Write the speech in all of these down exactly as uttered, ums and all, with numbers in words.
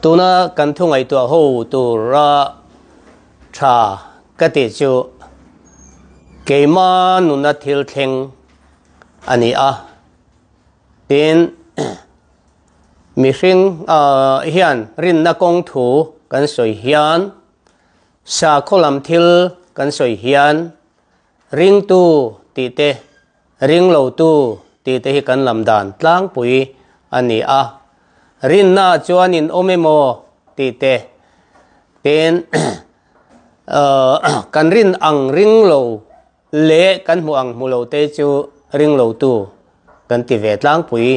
Tuna kan thu ngaihtuah ho tura ṭha ka ti chu keima nuna thil thleng a ni a. Tin, mihring, ah, hian rinna kawng thu kan sawi hian, sakhaw lam thil kan sawi hian, ringtu tih te, ringlotu tih te hi kan lam dan tlangpui a ni a. Rinna chuan inawm emaw tih te, tin, ah, kan rin ang ringlo leh kan hmu ang hmu lo te chu ringlotu kan ti ve tlangpui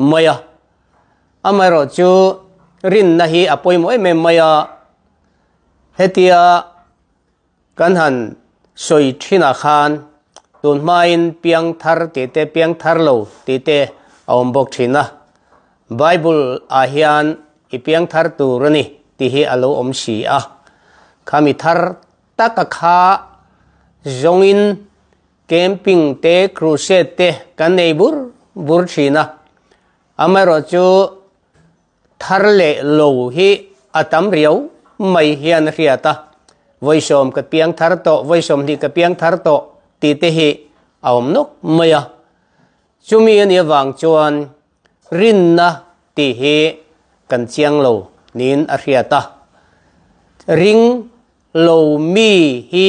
mai a. Amaherawhchu rinna hi a pawimawh em em mai a. Hetia kan han sawi ṭhin a khan, tun hmain piangthar tih te, piangthar lo tih te a awm bawk ṭhin a. Bible-ah hian i piangthar tur a ni tih hi a lo awm si a. Khami thar taka kha zawngin camping te, crusade te kan nei bur bur ṭhin a. Amaherawhchu thar leh lo hi a tam riau mai hian a hriat a. Vawisawm ka piangthar tawh, vawisawm hnih ka piangthar tawh tih te hi a awm nawk mai a. Chumi a nih avang chuan rinna tih hi kan chiang lo niin a hriat a. Ring lo mi hi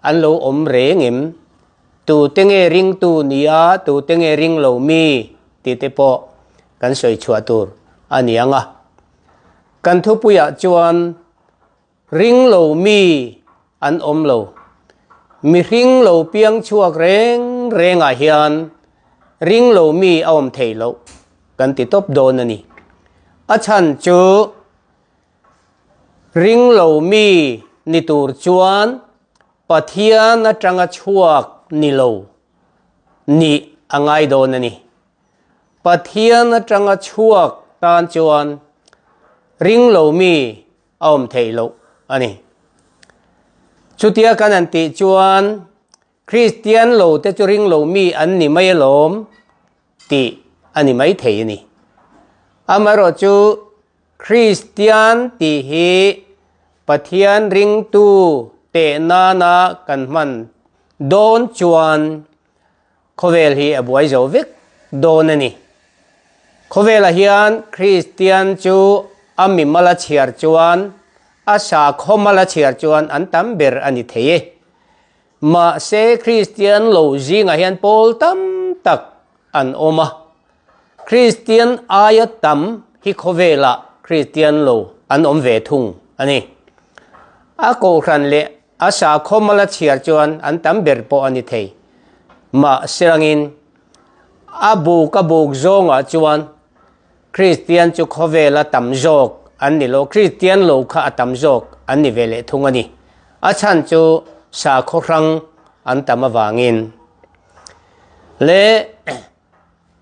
an lo awm reng em? Tute nge ringtu ni a, tute nge ringlo mi tih te pawh kan sawi chhuah tur a ni ang a. Kan thupuiah chuan ringlo mi an awm lo. Mihring lo piang chhuak reng rengah hian ringlo mi a awm thei lo kan ti tawp dawn a ni. A chhan chu ringlo mi ni tur chuan Pathian aṭanga chhuak ni lo nih a ngai dawn a ni. Pathian aṭanga chhuak tan chuan ringlo mi a awm thei lo a ni. Chutia kan han tih chuan Kristian lo te chu ringlo mi an ni mai alawm tih a ni mai thei a ni. Amaherawhchu Kristian tih hi Pathian ringtu teh nana kan hman dawn chuan khawvel hi a buai zo vek dawn a ni. Khawvelah hian Kristian chu a mimal a chhiar chuan, a sakhaw mal a chhiar chuan an tam ber a ni thei e. Mahse, Kristian lo zingah hian pawl tam tak an awm a. Kristian aia tam hi khawvelah Kristian lo an awm ve thung a ni. A kohhran leh a sakhaw mal a chhiar chuan an tam ber pawh a ni thei. Mahse rangin a buk a buk zawngah chuan Kristian chu khawvela tam zawk an ni lo, Kristian lo kha a tam zawk an ni ve leh thung a ni. A chhan chu sakhaw hrang an tam avangin. Le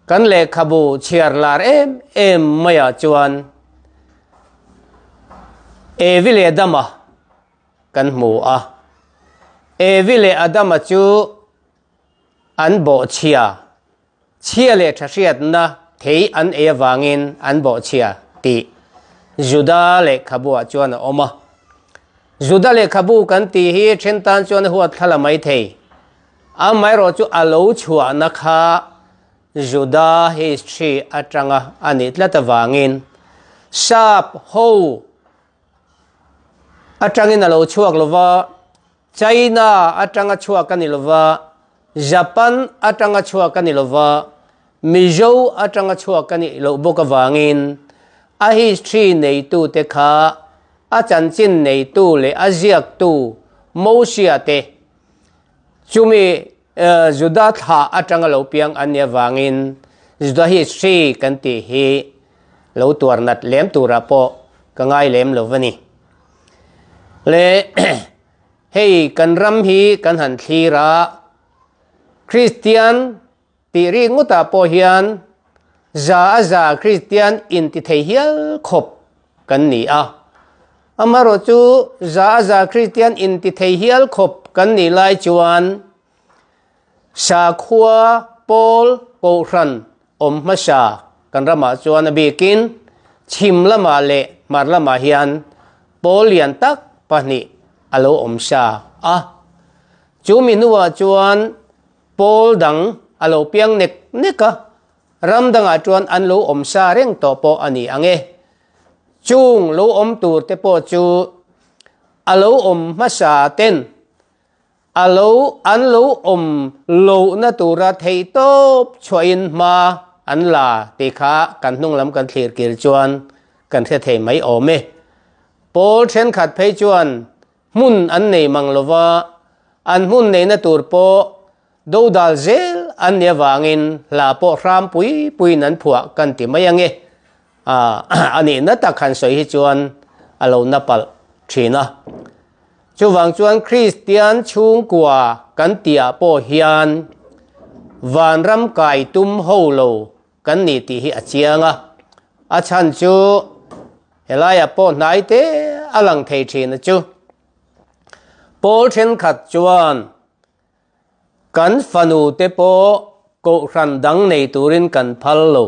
kan lehkhabu chhiar lar em em maiah chuan Evi leh Adama kan hmu a. Evi leh Adama chu an bawhchhia, chhia leh ṭha hriatna thei an ei avangin an bawhchhia tih Juda lehkhabuah chuan a awm a. Juda lehkhabu kan tih hi ṭhen tan chuan a huat thla la mai thei. Amaherawhchu a lo chhuahna kha Juda history aṭanga a nih tlat avangin, sap ho aṭangin a lo chhuak lo va, China aṭanga chhuak a ni lo va, Japan aṭanga chhuak a ni lo va, Mizo aṭanga chhuak a ni lo bawk avangin, a history neitute kha, a chanchin neitu leh a ziaktu Mosia te, chumi, eh, Juda thla aṭanga lo piang an nih avangin, Juda history kan tih hi lo tuar nat lem turah pawh ka ngai lem lo va ni. Le, hei kan ram hi kan han thlir a, Kristian tih ri ngutah pawh hian za a za Kristian inti thei hial khawp kan ni a. Amaherawhchu za a za Kristian inti thei hial khawp kan nih lai chuan, sakhua pawl kohhran awm hmasa kan ramah chuan a bikin chhim lamah leh hmar lamah hian pawl lian tak pahnih a lo awm sa a. Chu mi hnuah chuan pawl dang a lo piang nek nek a, ram dangah chuan an lo awm sa reng tawh pawh a ni ang e. Chung lo awm tur te pawh chu a lo awm hmasa ten a lo, an lo awm lohna tura theihtawp chhuahin hma an la tih kha kan hnung lam kan thlir kir chuan kan hre thei mai awm e. Pawl ṭhenkhat phei chuan hmun an nei mang lo va, an hmun neina tur pawh dodal zel an nih avangin hla pawh hram pui puiin an phuah kan ti mai ang e. A, a nihna tak han sawi hi chuan a lo na palh ṭhin a. Chuvang chuan Kristian chhungkua kan tihah pawh hian vanram kai tum ho lo kan ni tih hi a chiang a. A chhan chu helaiah pawh hnai te a lang thei ṭhin a chu. Pawl ṭhenkhat chuan kan fanu te pawh kohhran dang nei turin kan phal lo.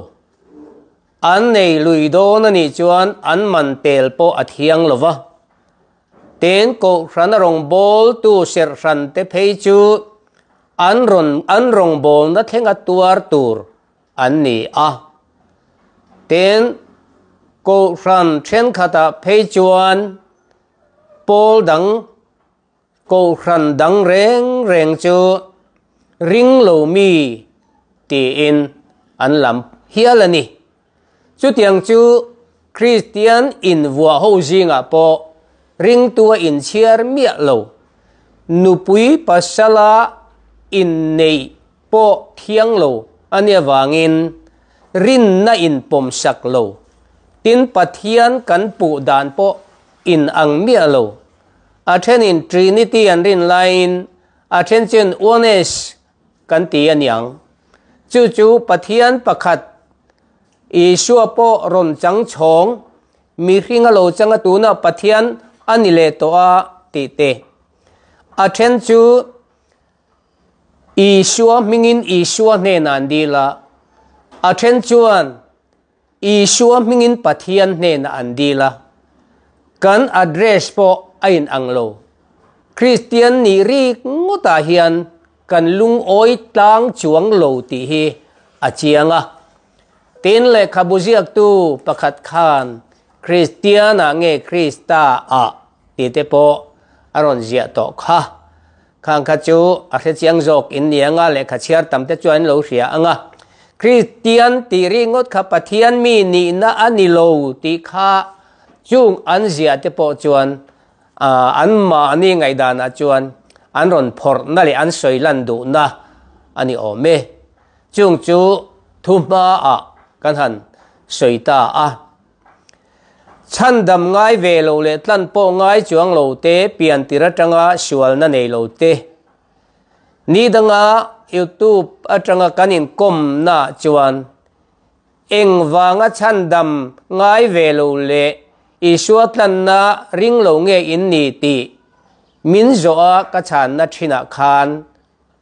An nei lui dawn a nih chuan an man tel pawh a thiang lo va. Tin, kohhran a rawngbawltu serhran te phei chu an rawn, an rawngbawlna thlenga tuar tur an ni a. Tin, kohhran ṭhenkhatah phei chuan pawl dang, kohhran dang reng reng chu ring lo mi tiin an lam hial a ni. Chutiang chu Kristian invuah ho zingah pawh ringtu a inchhiar miah lo. Nupui pasala inneih pawh thiang lo a nih avangin rinna inpawmsak lo. Tin, Pathian kan puh dan pawh inang miah lo. A ṭhenin Trinity an rin laiin a ṭhen chuan oneness kan ti a ni ang. Chu chu Pathian pakhat, Isua pawh rawn chang chhawng, mihring a lo chang a, tuna Pathian a ni leh tawh a tih te. A ṭhen chu Isua hmingin Isua hnena an dil a, a ṭhen chuan Isua hmingin Pathian hnena an dil a. Kan address pawh a inang lo. Kristian nih rik ngawtah hian kan lungawi tlang chuang lo tih hi a chiang a. Tin, lehkhabu ziaktu pakhat khan Kristiana nge Krista-ah tih te pawh a rawn ziah tawh kha. Khang kha chu a hre chiang zawk in ni anga, lehkha chhiar tam te chuan in lo hria anga. Kristian tih ringawt kha Pathian mi nihna a ni lo tih kha chung an ziah te pawh chuan, a, anmahni ngaihdanah chuan an rawn phawrhna leh an sawi lan duhna a ni awm e. Chung chu thuhmaah kan han sawi ta a. Chhandam ngai ve lo leh tlan pawh ngai chuang lo te, piantir aṭanga sualna nei lo te. Ni danga YouTube aṭanga kan inkawmna chuan engvanga chhandam ngai ve lo leh Isua tlanna ring lo nge in ni tih min zawha ka chhanna ṭhinah khan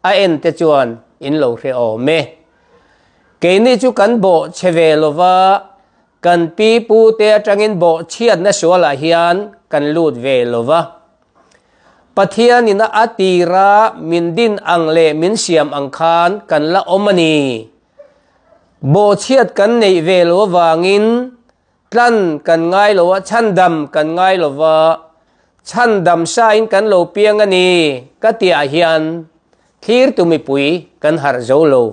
a en te chuan in lo hre awm e. Keini chu kan bawhchhe ve lo va, kan pi pu te aṭangin bawhchhiatna sualah hian kan lut ve lo va. Pathianin a tira min din ang leh min siam ang khan kan la awm a ni. Bawhchhiat kan neih ve lo avangin tlan kan ngai lo a, chhandam kan ngai lo va, chhandam sain kan lo piang a ni ka tihah hian thlirtu mipui kan harh zo lo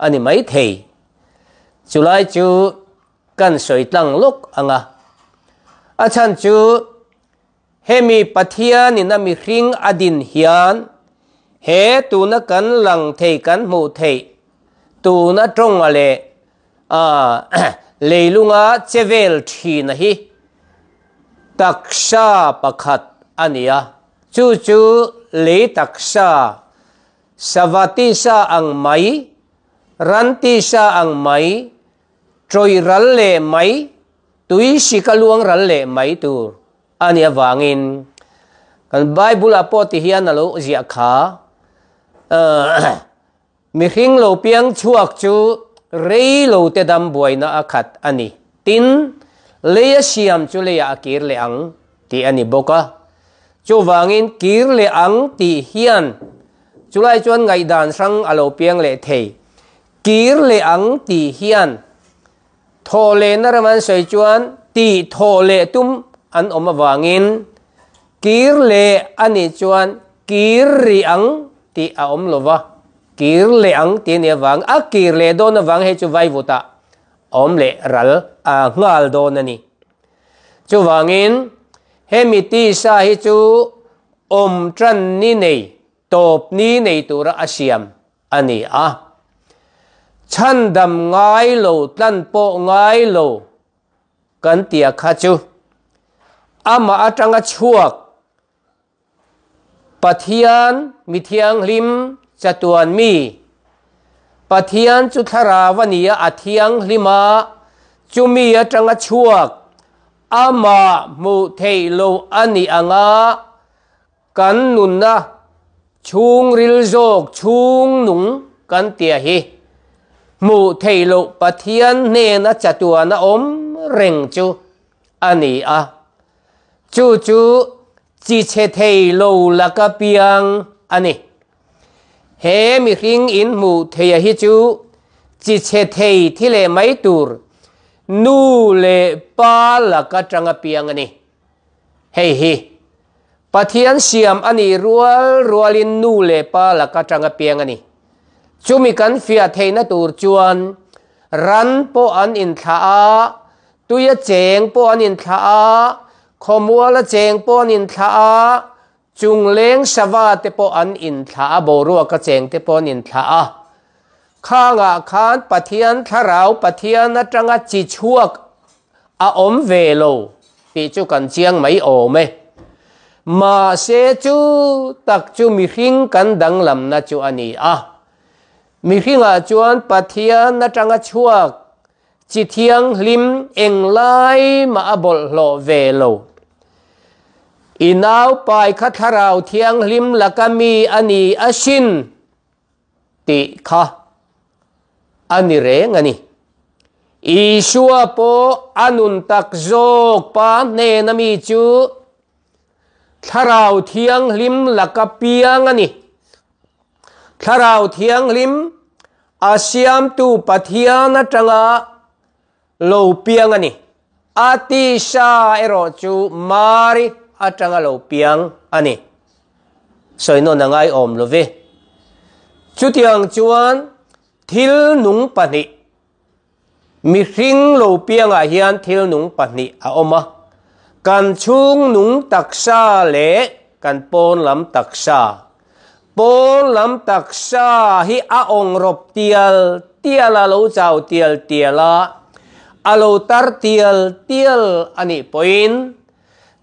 a ni mai thei. Chulai chu kan sawi tlang lawk ang a. A chhan chu, hemi Pathianin a mihring a din hian, he tuna kan lang thei, kan hmuh theih, tuna ṭawnga leh, a, leilunga che vel ṭhina hi taksa pakhat a ni a. Chu chu lei taksa, sava tisa ang mai, ran tisa ang mai, ṭawi ral leh mai, tuisika luang ral leh mai tur a ni avangin, kan Bible-ah pawh ti hian a lo ziah kha, eh, mihring lo piang chhuak chu rei lo te dam buaina a khat a ni. Tin, Leia siam chu leia a kir le ang ti a ni bawk a. Chuvangin kir le ang ti hian, chu lai chuan ngaihdan hrang a lo piang leh thei. Kir le ang ti hian, thawhlehna rama an sawi chuan tih thawhleh tum an awm avangin, kir le a nih chuan kir ri ang tih a awm lo va. Kir le ang tih a nih avang, a kir leh dawn avang hei chu vaivutah a awm leh ral, a nghal dawn a ni. Chuvangin, hemi tisa hi chu awm ṭan ni nei, tawp ni nei tura a siam a ni a. Chhandam ngai lo, tlan pawh ngai lo kan tia kha chu, amah aṭanga chhuak, Pathian mi thianghlim chatuan mi, Pathian chu thlarau a ni a, a thianghlim a, chumi aṭanga chhuak, amah hmuh theih lo a ni anga, kan nunna chhungril zawk chhungnung kan tia hi, hmuh theih loh Pathian hnena chatuana awm reng chu a ni a. Chu chu chi chhe thei lo laka piang a ni. He mihring in hmuh theih a hi chu chi chhe thei thi leh mai tur nu leh pa laka ṭanga piang a ni. Hei hi Pathian siam a nih rual rualin nu leh pa laka ṭanga piang a ni. Chumi kan fiah theihna tur chuan ran pawh an inthla a, tuia cheng pawh an inthla a, khawmuala cheng pawh an inthla a, chungleng sava te pawh an inthla a, boruaka cheng te pawh an inthla a. Khangah khan Pathian thlarau, Pathian aṭanga chi chhuak a awm ve lo tih chu kan chiang mai awm e. Mahse, chu tak chu mihring kan danglamna chu a ni a. Mihringah chuan Pathian aṭanga chhuak chi thianghlim eng lai mah a bawlhhlawh ve lo. I naupai kha thlarau thianghlim laka mi a ni asin tih kha a ni reng a ni. Isua pawh a nun tak zawk pa hnena mi chu thlarau thianghlim laka piang a ni. Thlarau thianghlim a siamtu Pathian aṭanga lo piang a ni. A tisa erawh chu Mari aṭanga lo piang a ni. Sawi nawn a ngai awm lo ve. Chutiang chuan thil nung pahnih, mihring lo piangah hian thil nung pahnih a awm a. Kan chhung nung taksa leh kan pawn lam taksa. Pawn lam taksa hi a awng rawp tial tial a, lo chau tial tial a, a lo tar tial tial a nih pawhin,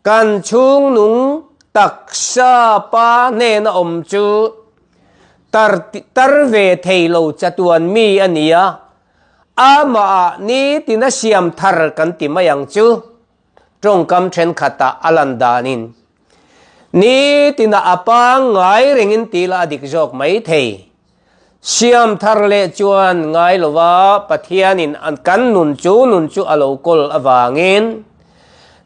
kan chhungnung taksa pa hnena awm chu tar, tar ve thei lo chatuan mi a ni a. Amah ni tina siam thar kan ti mai ang chu. Ṭawngkam ṭhenkhatah a lan danin, ni tina a pangngai rengin ti la a dik zawk mai thei. Siam thar leh chuan ngai lova, Pathianin an kan nun chu, nun chu a lo kawl avangin,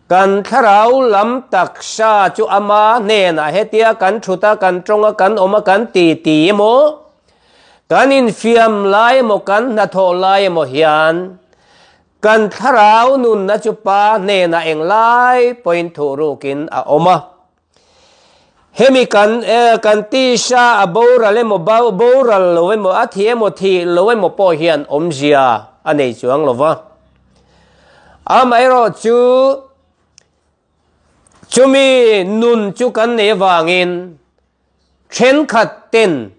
kan thlarau lam taksa chu ama hnenah hetia kan ṭhut a, kan ṭawng a, kan awm a, kan titi emaw, kan infiam lai emaw, kan hnathawh lai emaw hian, kan thlarau nunna chu pa hnena eng lai pawhin thuhrukin a awm a. Hemi kan, eh, kan tisa a boral emaw, bo-, boral lo emaw, a thi emaw, thi lo emaw pawh hian awmzia a nei chuang lo va. Amaherawhchu, chumi nun chu kan nei avangin, ṭhenkhat ten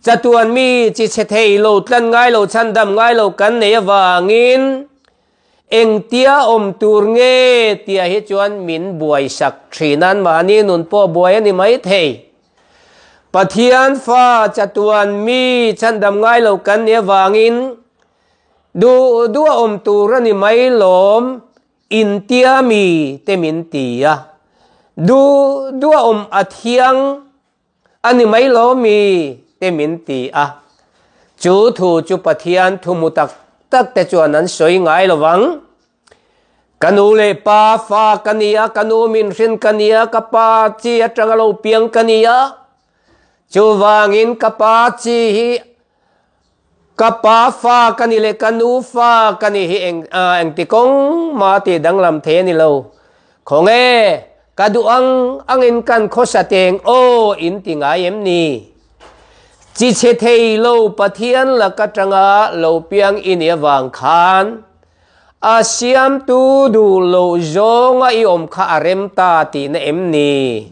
chatuan mi, chi chhe thei lo, tlan ngai lo, chhandam ngai lo kan nei avangin, engtia awm tur nge tia hi chuan min buaisak ṭhin a, mahni nun pawh buai a ni mai thei. Pathian fa chatuan mi chhandam ngai lo kan nei avangin, duh duh a awm tur a ni mai lawm, intia mi te min ti a. Duh duh a awm a thiang a ni mai lawm mi te min ti a. Chu thu chu Pathian thu hmu tak tak te chuan an sawi ngai lo vang. Ka nu le pa fa ka ni a, ka nu min hring ka ni a, ka pa chi atanga lo piang ka ni a. Chuvangin ka pa chi hi, ka pa fa ka ni le ka nu fa ka ni hi eng, a, engtikong ma ti danglam thei a ni lo. Khawng e, ka duh ang angin kan khawsa teng aw in ti ngai em ni? Chi che thei lo Pathian lak atanga lo piang i ni avang khan, a siamtu duh lo zawnga i awm kha a rem ta tina em ni?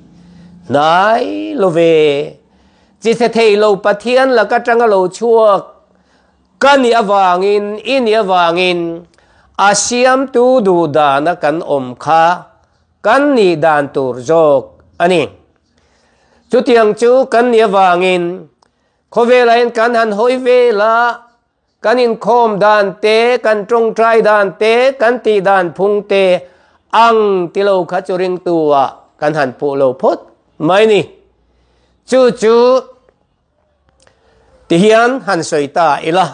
Hnai lo ve. Chi che thei lo Pathian lak atanga lo chhuak ka ni avangin, i ni avangin, a siamtu duh dana kan awm kha, kan nih dan tur zawk a nih. Chutiang chu kan ni avangin, khawvela hin kan han hawi vela, kan inkhawm dan te, kan ṭawngṭai dan te, kan tih dan phung te, ang ti lo kha chu ringtu a kan han puh lo phawt mai ni. Chu chu, ti hian han sawi ta ila.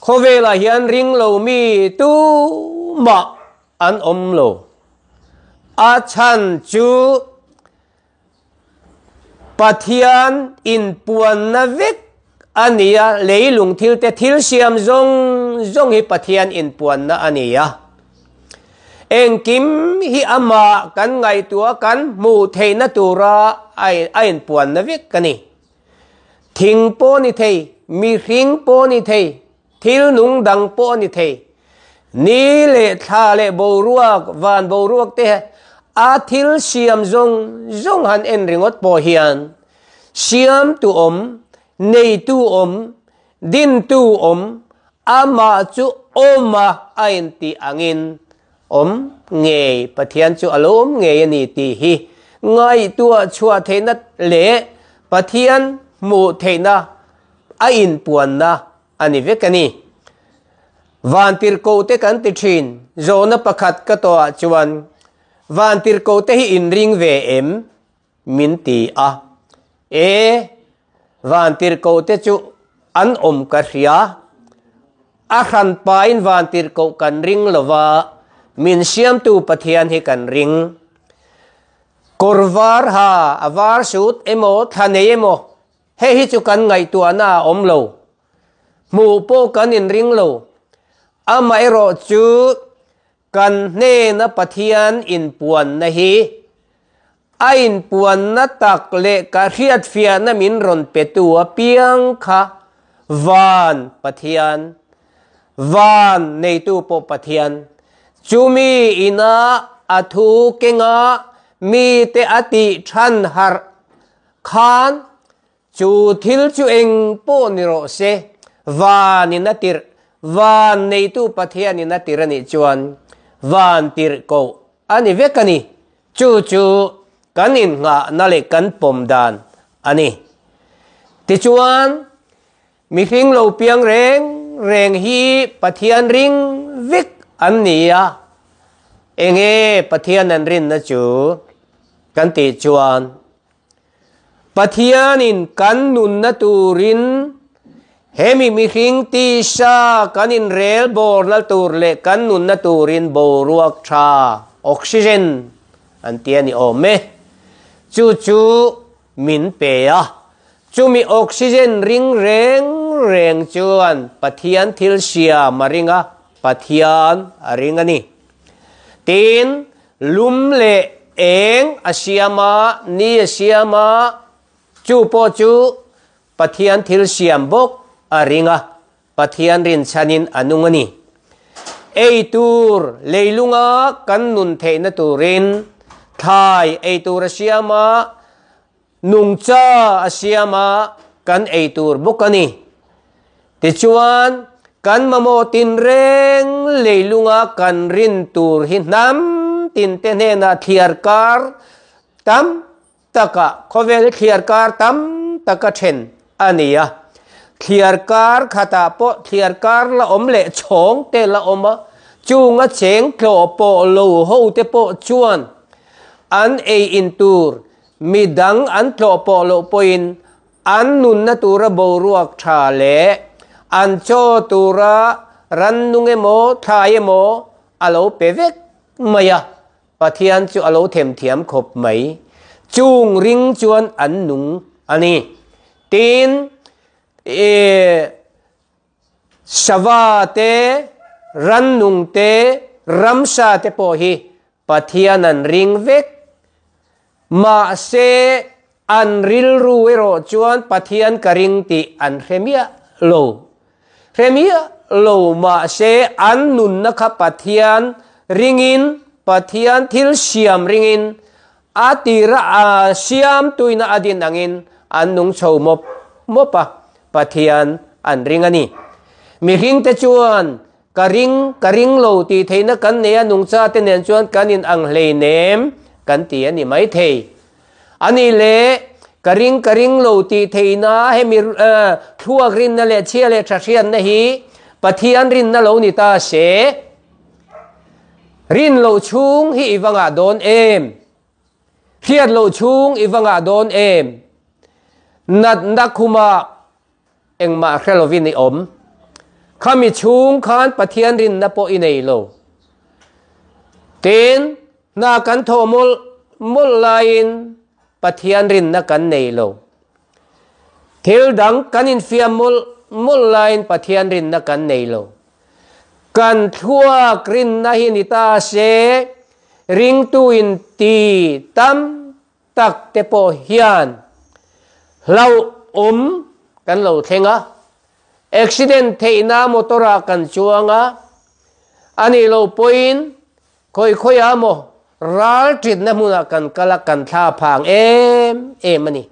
Khawvela hian ring lo mi tumah an awm lo. A chhan chu Pathian inpuanna vek a ni a, leilung thil te, thil siam zawng zawng hi Pathian inpuanna a ni a. Engkim hi ama kan ngaihtuah, kan hmuh theihna tura a, a inpuanna vek a ni. Thing pawh ni thei, mihring pawh ni thei, thil nung dang pawh ni thei. Ni le thla le boruak, van boruak te, a thil siam zawng zawng han en ringawt pawh hian, siamtu awm, neitu awm, dintu awm, ama chu awm a, a inti angin awm ngei, Pathian chu a lo awm ngei a ni ti hi ngaihtuah chhuah theihna le Pathian hmuh theihna a inpuanna a ni vek a ni. Vantirhkoh te kan ti ṭhin, zawhna pakhat ka tawh chuan, vantirhkoh te hi in ring ve em? Min ti a. E, vantirhkoh te chu an awm ka hria. A hranpain vantirhkoh kan ring lo va, min siamtu Pathian hi kan ring. Kawr var ha, a var suit emaw, thla nei emaw, hei hi chu kan ngaihtuahna a awm lo. Hmuh pawh kan inring lo. Amaherawhchu kan hnena Pathian inpuanna hi, a inpuanna tak leh ka hriatfiahna min rawn petu apiang kha van Pathian, van neitu pawh Pathian. Chumi ina a thu kenga mite a tih ṭhan harh khan, chu thil chu eng pawh ni rawh se, vanin a tirh, van neitu Pathianin a tirh a nih chuan, vantirhkoh a ni vek a ni. Chu chu kan innghahna leh kan pawm dan a ni. Tichuan, mihring lo piang reng reng hi Pathian ring vek an ni a. Eng nge Pathian an rinna chu kan tih chuan, Pathianin kan nunna turin, hemi mihring tisa kan inrel bawrna tur leh kan nunna turin boruak ṭha, oxygen an ti a ni awm e. Chu chu min pe a. Chumi oxygen ring reng reng chuan Pathian thil siam a ring a, Pathian a ring a ni. Tin, lum leh eng a siam a, ni a siam a, chu pawh chu Pathian thil siam bawk a ring a, Pathian rinchhanin a nung a ni. Ei tur, leilunga kan nun theihna turin thlai ei tur a siam a, nungcha a siam a, kan ei tur bawk a ni. Tichuan, kan mamawh tin reng leilunga kan rin tur hi hnam tin te hnena thliarkar tam taka, khawvel thliarkar tam taka ṭhen a ni a. Thliarkar khata pawh thliarkar la awm leh chhawng te la awm a, chunga cheng tlawh pawh lo ho te pawh chuan an ei in tur, midang an tlawh pawh loh pawhin an nunna tura boruak ṭha leh an chaw tura rannung emaw, thlai emaw a lo pe vek mai a, Pathian chu a lo themthiam khawp mai. Chuong ring chuan an nung a ni. Tin, e, sava te, rannung te, ramsa te pawh hi Pathian an ring vek. Mahse, an rilru erawh chuan Pathian ka ring tih an hre miah lo. Hre miah lo, mahse, an nunna kha Pathian ringin, Pathian thil siam ringin, a tira a siamtuina a din angin an nung chho mawp mawp a, Pathian an ring a ni. Mihringte chuan ka ring, ka ring lo tih theihna kan nei a, nungchate nen chuan kan inang hleinem kan ti a ni mai thei. A ni le, ka ring, ka ring lo tih theihna hemi, eh, thluak rinna leh chhia leh ṭha hriatna hi Pathian rinna lo ni ta se, rin lo chhung hi i va ngah dawn em? Hriat lo chhung i va ngah dawn em? Natna khuma engmah hre lovin i awm. Khami chhung khan Pathian rinna pawh i nei lo. Tin, hna kan thaw mawlh mawlh laiin Pathian rinna kan nei lo. Thil dang kan infiam mawlh mawlh laiin Pathian rinna kan nei lo. Kan thluak rinna hi ni ta se, ringtu inti tam tak te pawh hian hlauhawm kan lo thleng a. Accident theihna motor-ah kan chuang a. A nih loh pawhin khawi khawia maw, ral ṭitna hmunah kan kal a, kan thlaphang em em a ni.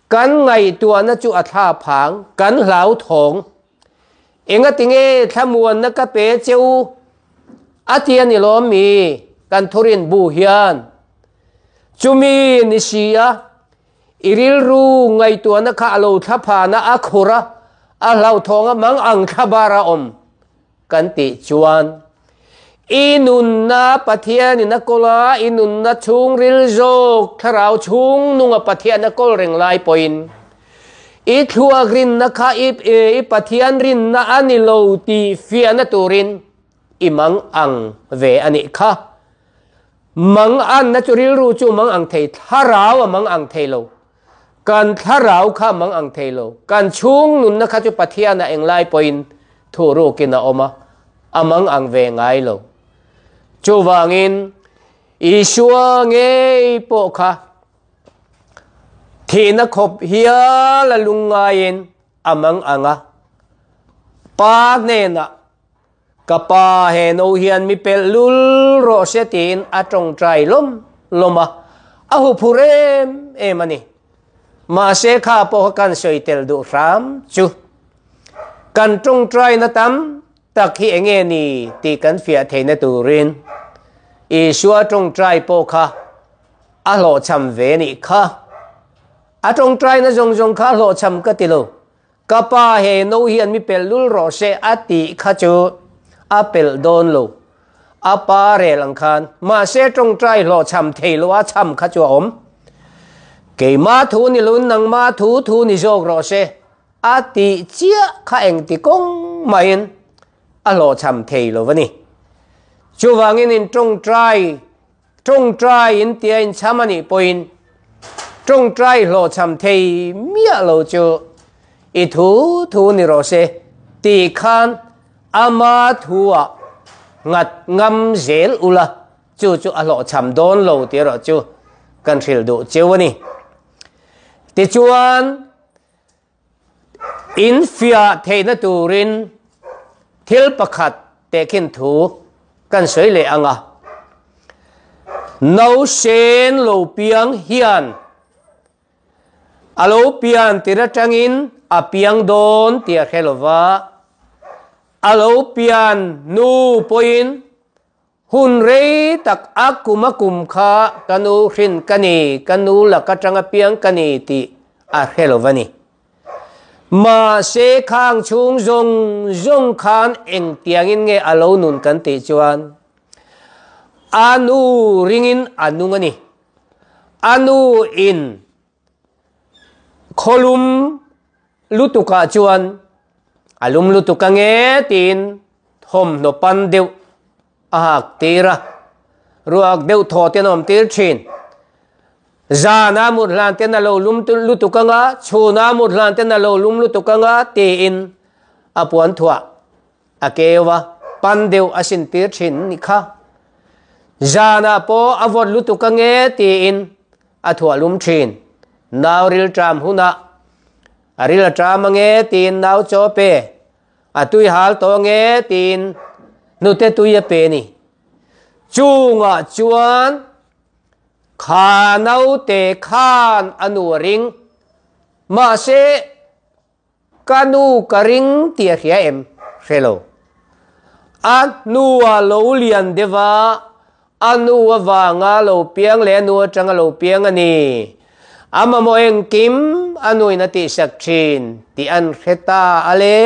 Kan ngaihtuahna chu a thlaphang, kan hlauthawng. Engatinge thlamuanna ka pe che u, a ti a ni lawm mi, kan thurin bu hian. Chumi ni si a, i rilru ngaihtuahna kha a lo thlaphana a khur a, a hlauthawng a, mang ang thlabar a awm kan tih chuan, i nunna Pathianin a kawl a, i nunna chhungril zawk thlarau chhungnunga Pathian a kawl reng lai pawhin, i thluak rinna kha i, i, i Pathian rinna a ni lo tih fiahna turin i mang ang ve a nih kha. Mang anna chu rilru chu mang ang thei, thlarau a mang ang thei lo. Kan thlarau kha mang ang thei lo. Kan chhungnunna kha chu Pathiana eng lai pawhin thurukin a awm a, a mang ang ve ngai lo. Chuvangin Isua ngei pawh kha thihna khawp hial a lungngaiin a mang ang a. Pa hnena, "Ka pa he no hian mi pelh lul rawh se," tiin a ṭawngṭai lawm lawm a, a huphurh em em a ni. Mahse, kha pawh kan sawi tel duh hram chu, kan ṭawngṭaina tam tak hi eng nge ni tih kan fiah theihna turin Isua ṭawngṭai pawh kha a hlawhchham ve nih kha. A ṭawngṭaina zawng zawng kha a hlawhchham ka ti lo. "Ka pa he no hian mi pelh lul rawh se," a tih kha chu a pelh dawn lo. A pa rel ang khan, mahse, ṭawngṭai hlawhchham thei lo a chham kha chu a awm. "Keima thu ni lo, nangma thu thu ni zawk rawh se," a tih chiah kha engti kawng mahin a hlawhchham thei lo a ni. Chuvangin in ṭawngṭai, ṭawngṭai in tia in chham a nih pawhin, ṭawngṭai hlawhchham thei miah lo chu, "I thu thu ni rawh se," tih khan ama thu-ah ngat ngam zel ula, chu chu a hlawhchham dawn lo tih erawh chu kan hrilh duh cheu a ni. Tichuan, in fiah theihna turin thil pakhat tehkhin thu kan sawi leh ang a. Nausen lo piang hian a lo pian tir aṭangin a piang dawn tih a hre lo va. A lo pian nu pawhin, "Hun rei tak a kum a kum kha ka nu hrin ka ni, ka nu lak aṭanga piang ka ni," tih a hre lo va ni. Mahse, khang chhung zawng zawng khan engtiangin nge a lo nun kan tih chuan, a nu ringin a nung a ni. A nu in khaw lum lutukah chuan, "A lum lutuk ang e," tiin thawmhnaw pan deuh a hak tir a. ruak deuh thaw te an awm tir ṭhin. Zana mut hlan ten a lo lum tu- lutuk anga, chhuna mut hlan ten a lo lum lutuk anga, tiin a puan thuah a keu a, pan deuh a sin tir ṭhin ni kha. Zana pawh a vawt lutuk ange, tiin a thuah lum ṭhin. Nau ril ṭam hunah a ril a ṭam ange, tiin nau chaw pe, a tui hal tawh ange, tiin hnute tui a pe ni. Chungah chuan kha naute khan a nu a ring. Mahse, ka nu ka ring ti a hria em? Hre lo. A nu a lo lian deuh a, a nu avanga lo piang leh a nu aṭanga lo piang a ni. A mamawh engkim a nuin a tihsak ṭhin tih an hre ta a le.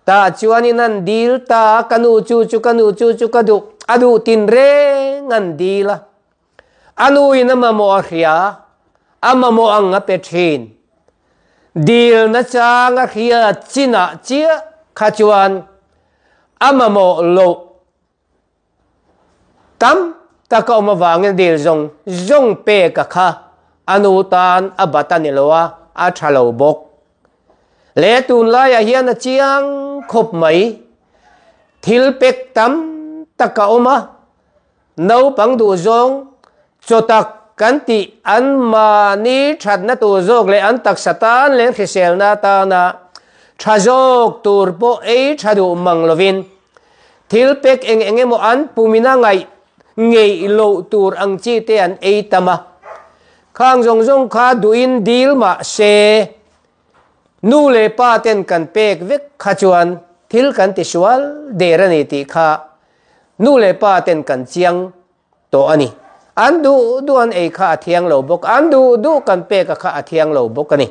Tah chuanin an dil ta, ka nu chu chu, ka nu chu chu ka duh, a duh tinreng an dil a. A nuin a mamawh a hria, a mamawh ang a pe ṭhin. Dilna chang a hriat chinah chiah kha chuan a mamawh loh tam tak a awm avangin dil zawng zawng pek a kha a nu tan a bat a ni lo a, a ṭha lo bawk. Le tunlaiah hian a chiang khawp mai. Thil pek tam tak a awm a, naupang duh zawng, chaw tak kan tih, anmahni ṭhatna tur zawk leh an taksa tan leh hriselna tana ṭha zawk tur pawh ei ṭha duh mang lovin, thil pek eng eng emaw an pumin a ngaih ngeih loh tur ang chi te an ei tam a. Khang zawng zawng kha duhin dil mah se, nu leh pa ten kan pek vek kha chuan thil kan ti sual der a ni tih kha nu leh pa ten kan chiang tawh a ni. An duh duh an ei kha a thiang lo bawk, an duh duh kan pek a kha a thiang lo bawk a ni.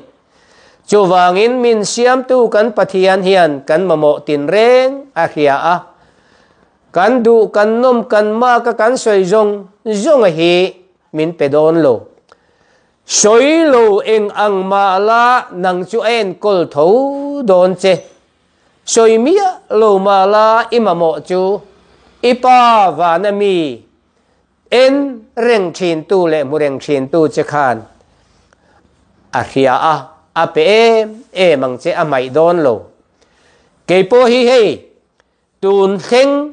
Chuvangin min siamtu kan Pathian hian kan mamawh tinreng a hria a. Kan duh, kan nawm, kan mak a, kan sawi zawng zawng a hi min pe dawn lo. Sawi lo eng ang mah la, nang chu a enkawl tho dawn che. Sawi miah lo mah la, i mamawh chu i Pa vana mi en reng ṭhintu leh hmu reng ṭhintu che khan a hria a, a pe em em ang che, a hmaih dawn lo. Kei pawh hi hei, tun thleng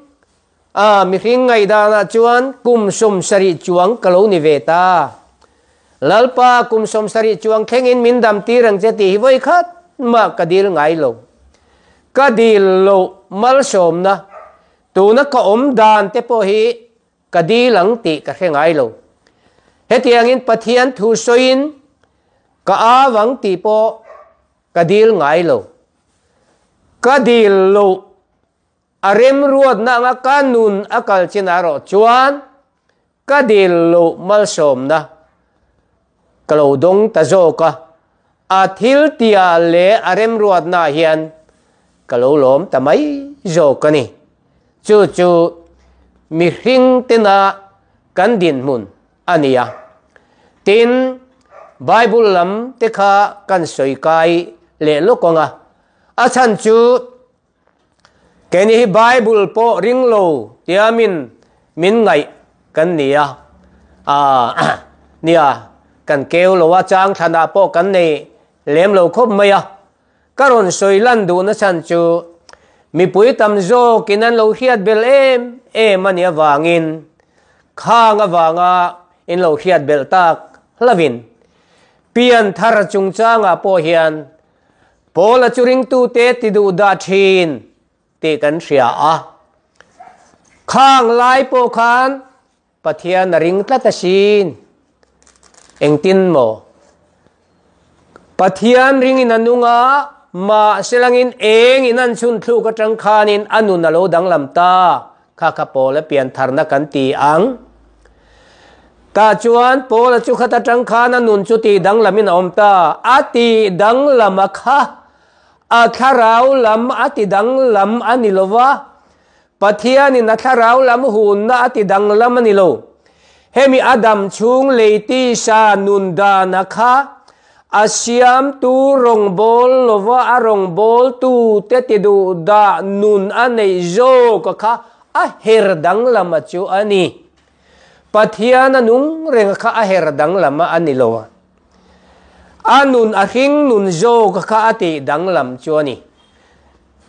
a, mihring ngaihdanah chuan kum sawmsarih chuang ka lo ni ve ta. Lalpa, kum sawmsarih chuang thlengin min dam tir ang che tih hi vawi khat mah ka dil ngai lo. Ka dil loh malsawmna, tuna ka awm dan te pawh hi ka dil ang tih ka hre ngai lo. Hetiangin Pathian thu sawiin ka au ang tih pawh ka dil ngai lo. Ka dil loh a remruatna anga ka nun a kal chin erawh chuan ka dil loh malsawmna ka lo dawng ta zawk a, a thil tia leh a remruatna hian ka lo lawm ta mai zawk a ni. Chu chu mihring tena kan dinhmun a ni a. Tin, Bible lam te kha kan sawi kai leh lawk ang a. A chhan chu, keini hi Bible pawh ring lo tia min, min ngaih kan ni a. A, nia, kan keu lo a, chang thlanah pawh kan nei lem lo khawp mai a. Ka rawn sawi lan duhna chhan chu, mipui tam zawkin an lo hriat belh em em a nih avangin, khang avanga in lo hriat belh tak hlauhin, pianthar chungchangah pawh hian Paula chu ringtute tiduhdah ṭhin tih kan hria a. Khang lai pawh khan Pathian a ring tlat asin. Engtin maw? Pathian ringin a nung a, mahse langin engin an chhun thluk aṭang khanin a nun a lo danglam ta. Kha kha Paula piantharna kan ti ang. Tah chuan Paula chu khata ṭang khan a nun chu tih danglamin a awm ta. A tih danglam a kha, a thlarau lam a ti danglam a ni lo va. Pathianin a thlarau lam hunna a ti danglam a ni lo. Hemi Adam chhung lei tisa nun dana kha a siamtu rawngbawl lova, a rawngbawltute tiduhdah nun a neih zawka kha a her danglam a chu a ni. Pathian a nung renga kha a her danglam a ni lo a. A nun a hring nun zawk kha a tih danglam chu a nih.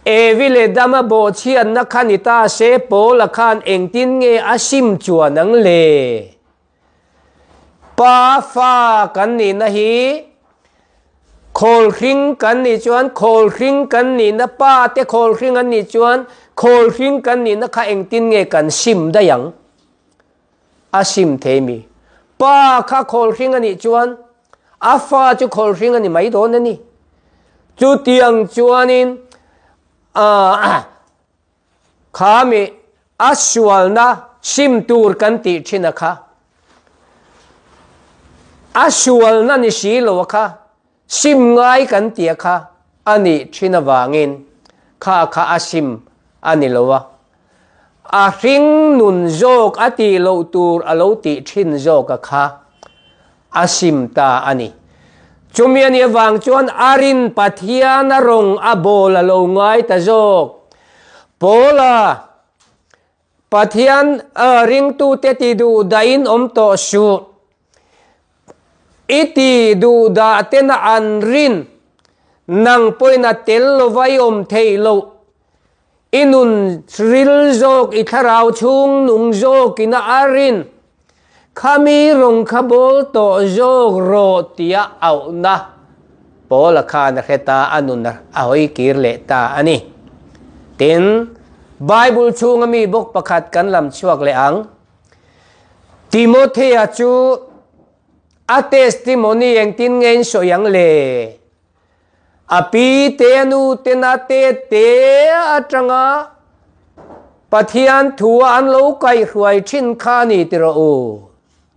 Evi le Adama bawhchhiatna kha ni ta se, Paula khan engtin nge a sim chuan ang le? Pa fa kan nihna hi khawl hring kan nih chuan, khawl hring kan nihna, pa te khawl hring an nih chuan, khawl hring kan nihna kha engtin nge kan sim daih ang? A sim thei mi. Pa kha khawl hring a nih chuan, a fa chu khawl hring a ni mai dawn a ni. Chutiang chuanin, a, khami a sualna sim tur kan tih ṭhin a kha. A sualna ni si lo a kha. Sim ngai kan ti a kha. A nih ṭhin avangin kha kha a sim a ni lo a. A hring nun zawk a tih loh tur a lo tih ṭhin zawk a kha. A sim ta a ni. Chumi a ni avang chuan a rin Pathian a rawng a bawl a lo ngai ta zawk. Paula, Pathian, a, ringtute ti duh dahin awm tawh suh. I ti duh dah tena an rin. Nang pawhin a tel lo vai awm thei lo. I nun ril zawk, i thlarau chhung nung zawk ina a rin. Khami rawng kha bawl tawh zawk rawh tia auhna Paula khan a hre ta, a nun a hawi kir leh ta a ni. Tin, Bible chhunga mi bawk pakhat kan lam chhuak leh ang. Timothea chu a testimony engtin nge in sawi ang le? A pi te, a nu te, na te te aṭanga Pathian thua an lo kaihruai ṭhin kha ni ti rawh u.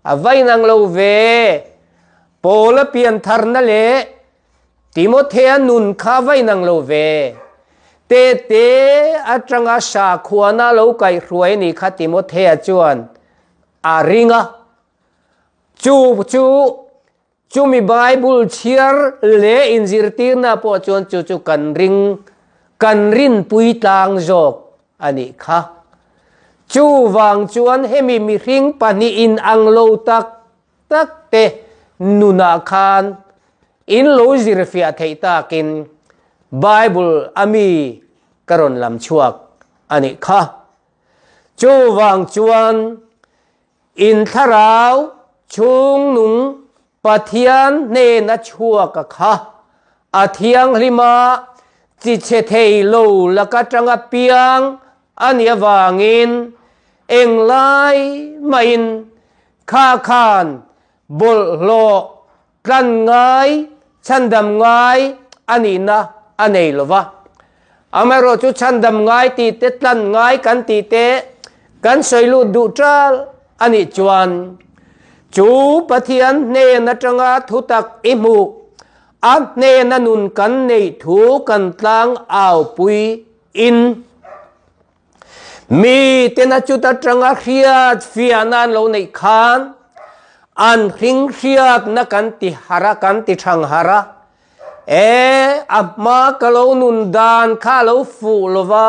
A va inang lo ve. Paula piantharna le Timothea nun kha va inang lo ve. Te te aṭanga sakhuana lo kaihruai ni kha Timothea chuan a ring a. Chu, chu, chumi Bible chhiar le inzirtirna pawh chuan chu chu kan ring, kan rinpui tlang zawk a nih kha. Chuvang chuan hemi mihring pahnihin ang lo tak tak te nunah khan in lo zirfiah theih takin Bible a mi ka rawn lam chhuak a nih kha. Chuvang chuan in thlarau chhungnung Pathian hnena chhuak a kha, a thianghlima chi chhe thei lo lak aṭanga piang a nih avangin, eng lai mahin kha khan bawlhhlawh tlan ngai, chhandam ngai a nihna a nei lo va. Amaherawhchu chhandam ngai tih te, tlan ngai kan tih te kan sawi lut duh ṭal a nih chuan, chu Pathian hnen aṭanga thutak i hmuh, a hnena nun kan neih thu kan tlang aupuiin, mi tena chuta aṭanga hriat fiahna an lo neih khan, an hring hriatna kan ti har a, kan ti ṭhang har a. E, a hma ka lo nun dan kha lo fuh lo va.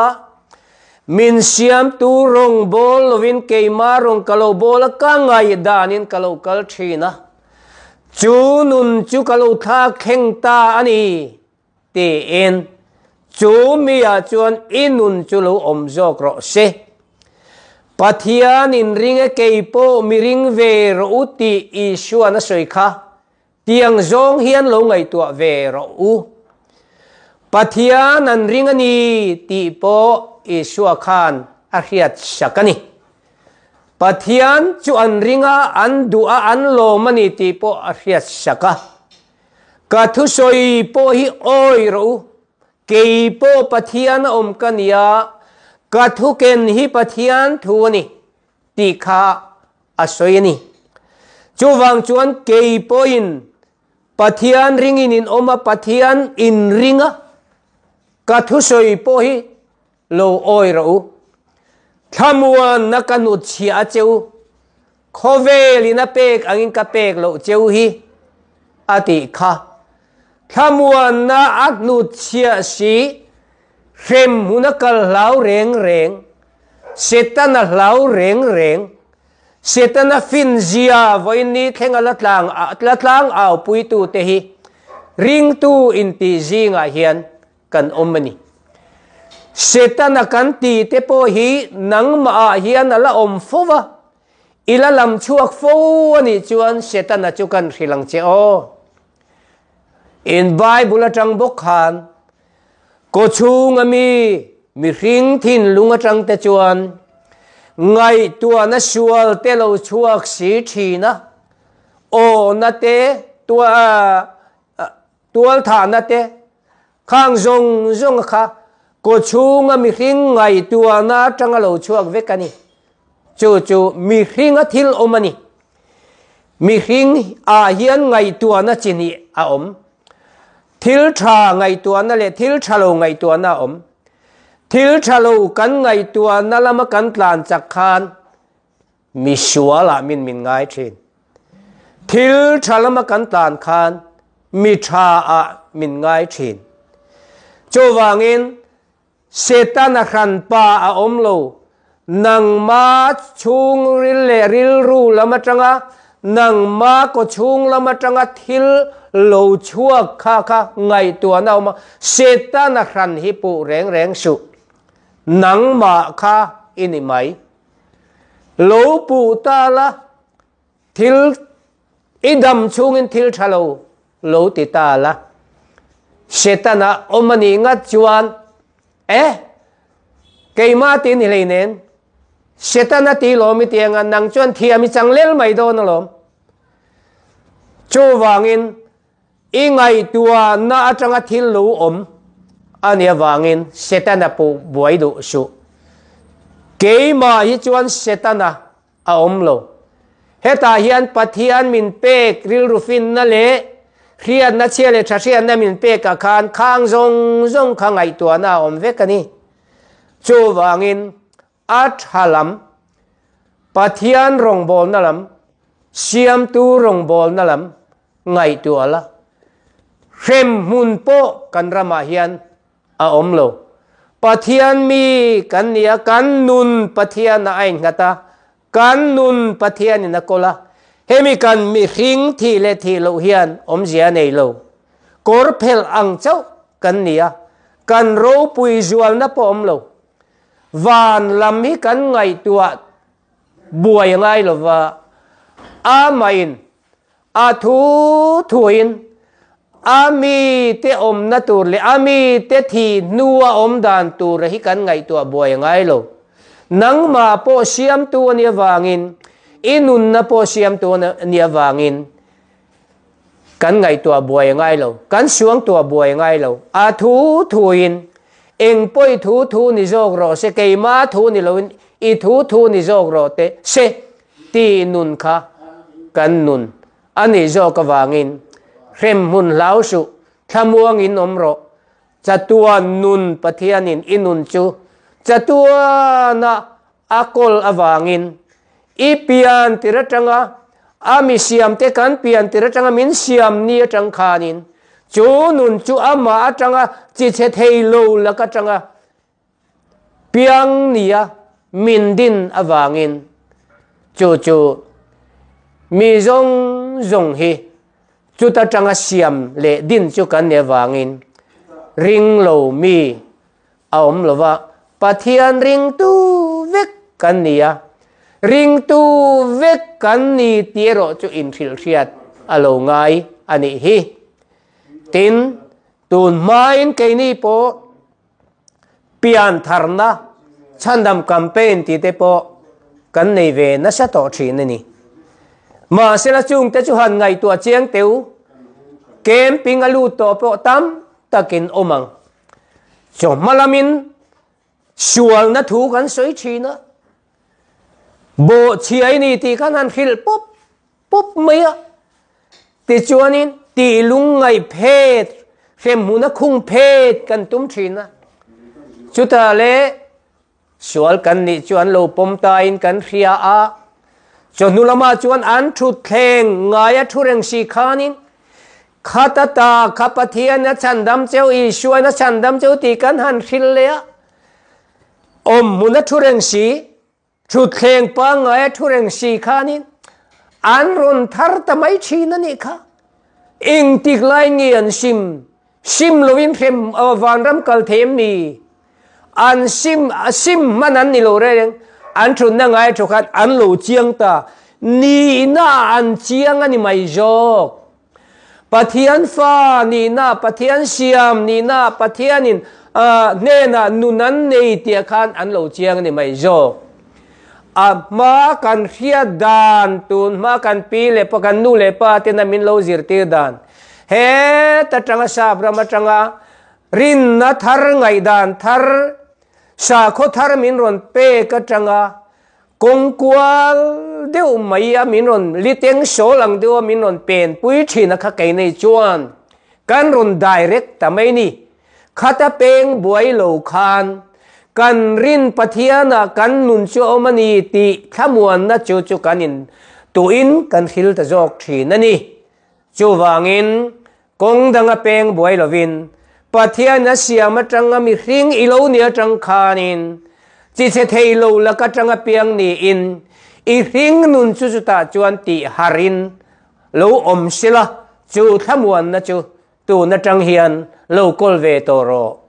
Min siamtu rawng bawl lovin keima rawng ka lo bawl a, ka ngaihdanin ka lo kal ṭhin a. Chu nun chu ka lo thlak thleng ta a ni, tiin chu miah chuan i nun chu lo awm zawk rawh se. Pathian in ring e, kei pawh mi ring ve rawh u tih Isuan a sawi kha. Tiang zawng hian lo ngaihtuah ve rawh u. Pathian an ring a ni tih pawh Isua khan a hriat sak a ni. Pathian chu an ring a, an duh a, an lawm a ni tih pawh a hriat sak a. Ka thusawi pawh hi awi rawh u, kei pawh Pathian a awm ka nia, ka thuken hi Pathian thu a ni tih kha a sawi a ni. Chuvang chuan kei pawhin Pathian ringin in awm a, Pathian in ring a, ka thusawi pawh hi lo awi rawh u. Thlamuanna ka hnutchhiah a che u, khawvelin a pek angin ka pek loh che u hi, a tih kha. Thlamuanna a hnutchhiah si, hremhmuna kal hlau reng reng, Setana hlau reng reng, Setana finzia vawiin ni thleng a la tlang, a la tlang au puitu te hi ringtu inti zinga hian kan awm a ni. Setana kan ti te pawh hi nangmah ah hian a la awm fo va, i la lam chhuak fo a nih chuan Setana chu kan hrilh ang che aw. In Bible aṭang bawk khan, kawchhunga mi, mihring thinlung aṭang te chuan ngaihtuahna sual te lo chhuak si ṭhin a, awna te, tua-, a, tualthahna te, khang zawng zawng kha, kawchhunga mihring ngaihtuahna aṭanga lo chhuak vek a ni. Chu chu mihringa thil awm a ni. Mihring ah hian ngaihtuahna chi hnih a awm. Thil ṭha ngaihtuahna leh thil ṭha lo ngaihtuahna a awm. Thil ṭha lo kan ngaihtuahna lama kan tlan chak khan misualah min min ngai ṭhin. Thil ṭha lama kan tlan khan mi ṭha ah min ngai ṭhin. Chuvangin Setana hranpa a awm lo. Nangma chhungril leh rilru lam aṭanga, nangma kawchhung lam aṭanga thil lo chhuak kha kha ngaihtuahna a awm a. Setana hran hi puh reng reng suh. Nangmah kha i ni mai. Lo puh ta la, thil i dam chungin thil ṭha lo, lo ti ta la. Setana awm a nih ngat chuan, eh, keima ti ni hlei nen, Setana ti lawm i ti ang a, nang chuan thiam i chang lel mai dawn alawm. Chuvangin i ngaihtuahna aṭanga thil lo awm a nih avangin Setana puh buai duh suh. Keimah hi chuan Setana a awm lo. Hetah hian Pathian min pek rilru finna leh hriatna chhia leh ṭha hriatna min pek ah khan khang zawng zawng kha ngaihtuahna a awm vek a ni. Chuvangin a ṭha lam, Pathian rawngbawlna lam, siamtu rawngbawlna lam ngaihtuah la. Hremhmun pawh kan ramah hian a awm lo. Pathian mi kan ni a, kan nun Pathian a innghat a, kan nun Pathianin a kawl a. Hemi kan mihring thih leh thih loh hian awmzia nei lo. Kawr phelh ang chauh kan ni a, kan ropui zualna pawh awm lo. Van lam hi kan ngaihtuah buai a ngai lo va. Amahin, a thu thuin, a mite awmna tur leh a mite thi hnua awm dan tur hi kan ngaihtuah buai a ngai lo. Nangmah pawh siamtu a nih avangin, i nunna pawh siamtu a nih avangin, kan ngaihtuah buai a ngai lo, kan suangtuah buai a ngai lo. A thu thuin, eng pawh i thu thu ni zawk rawh se, keima thu ni loin i thu thu ni zawk rawh teh se, ti nun kha kan nun a nih zawk avangin, hremhmun hlau suh, thlamuangin awm rawh. Chatuan nun Pathianin i nun chu chatuana a kawl avangin, i pian tir aṭanga, a mi siam te kan pian tir aṭanga min siam ni aṭang khanin, chu nun chu ama aṭanga chi chhe thei lo lak aṭanga piang nia min din avangin, chu chu mi zawng zawng hi chuta aṭanga siam leh din chu kan nih avangin, ring lo mi a awm lo va, Pathian ringtu vek kan ni a. Ringtu vek kan ni ti erawh chu inhrilh hriat a lo ngai a nih hi. Tin, tun hmain keini pawh pian tharna, chhandam campaign ti te pawh kan nei ve nasa tawh ṭhin a ni. Mahsela, chungte chu han ngaihtuah chiang teh u, camping a lut tawh pawh tam takin awm ang. Chu hma lamin sualna thu kan sawi ṭhin a, bawhchhia i ni tih kan han hrilh pup pup mai a. Tichuanin, tih lungngaih phet, hremhmuna khung phet kan tum ṭhin a. Chuta le, sual kan nih chuan lo pawm tain kan hria a. Chawhnu lama chuan an ṭhutthleng ngaia ṭhu reng si khanin, khata ta kha Pathian a chhandam cheu, Isuan a chhandam cheu tih kan han hrilh leh a. Awmhmuna ṭhu reng si, Ṭhutthleng pangngai a ṭhu reng si khan in an rawn thar ta mai ṭhin a nih kha. Iengtik lai nge an sim, sim loin hrem a vanram kal thei em ni? An sim, a sim hman an ni lo reng reng. An ṭhutna ngai ṭhu khan an lo chiang ta. Nihna an chiang a ni mai zawk. Pathian fa nihna, Pathian siam nihna, Pathianin, a, hnena nun an nei tia khan an lo chiang a ni mai zawk. A hma kan hriat dan, tun hma kan pi le pa, kan nu le pa te na min lo zirtir dan. He ta tanga sap ram atanga rinna thar ngaihdan thar, sakhaw thar min rawn pek atanga, kawng kual deuh mai a min rawn, liteng sawl ang deuh a min rawn penpui ṭhin a kha kei nei chuan kan rawn direct ta mai ni. Khata peng buai lo khan kan rin Pathiana kan nun chu a awm a ni tih thlamuanna chu chu kan in tuin kan hril ta zawk ṭhin a ni. Chuvangin, kawng danga peng buai lovin, Pathian a siam atanga mihring i lo ni atang khanin, chi che thei lo lak atanga piang niin, i hring nun chu chutah chuan tih harin lo awm sela, chu thlamuanna chu tun atang hian lo kawl ve tawh rawh.